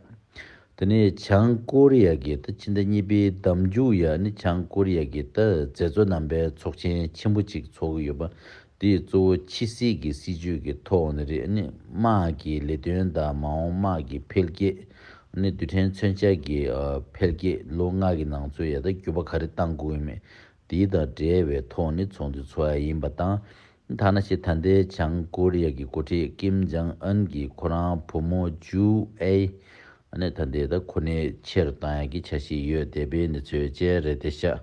དེ་ནས་བྱང་ཀོ་རི་ཡ་གི་ད་ཕྱི་ཟླ་གཉིས་པའི་ཟླ་མཇུག་ཡ་ནི་བྱང་ཀོ་རི་ཡ་གི་ད་མཛད་གཙོ་རྣམ་པའི་ཚོགས་ཆེན་ཆེན་པོ་ཅིག་ཚོགས་ཀྱི་ཡོད་པ། དེ་གཙོ་བོ་ཕྱི་སྲིད་ཀྱི་སྲིད་ཇུས་ཀྱི་ཐོག་ནས་རེད། ཨ་ནི་དམག་གི་ལས་དོན་དང་མ་འོངས་དམག་གི་འཕེལ་རྒྱས། ཨ་ནི་རྡུལ་ཕྲན་མཚོན་ཆ་གི་ཨ་འཕེལ་རྒྱས་ལོ་ལྔ་གི་ནང་ཚུད་ཡ་ད་འགྱུར་བ་ག་རེ་གཏང་དགོས་ཡོད་མེད། དེ་དང་འབྲེལ་བའི་ཐོག་ནས་ཚོགས་འདུ་ཚོགས་ཡ་ཡིན་པ་དང་། ཐ་ན་ཞིག་ད་ལྟའི་བྱང་ཀོ་རི་ཡ་གི་འགོ་ཁྲིད་ཀིམ་ཇང་ཨན་གྱི་ཁོ་རང་བུ་མོ་ཇུ་ཨེ། ཨ་ནི་ད་ལྟའི་ད་གོ་གནས་ཆེ་རུ་བཏང་ཡ་གི་འཆར་གཞི་ཡོད་བསྡད་པའི་གནས་ཚུལ་བཅས་རེད་དེ་ཤག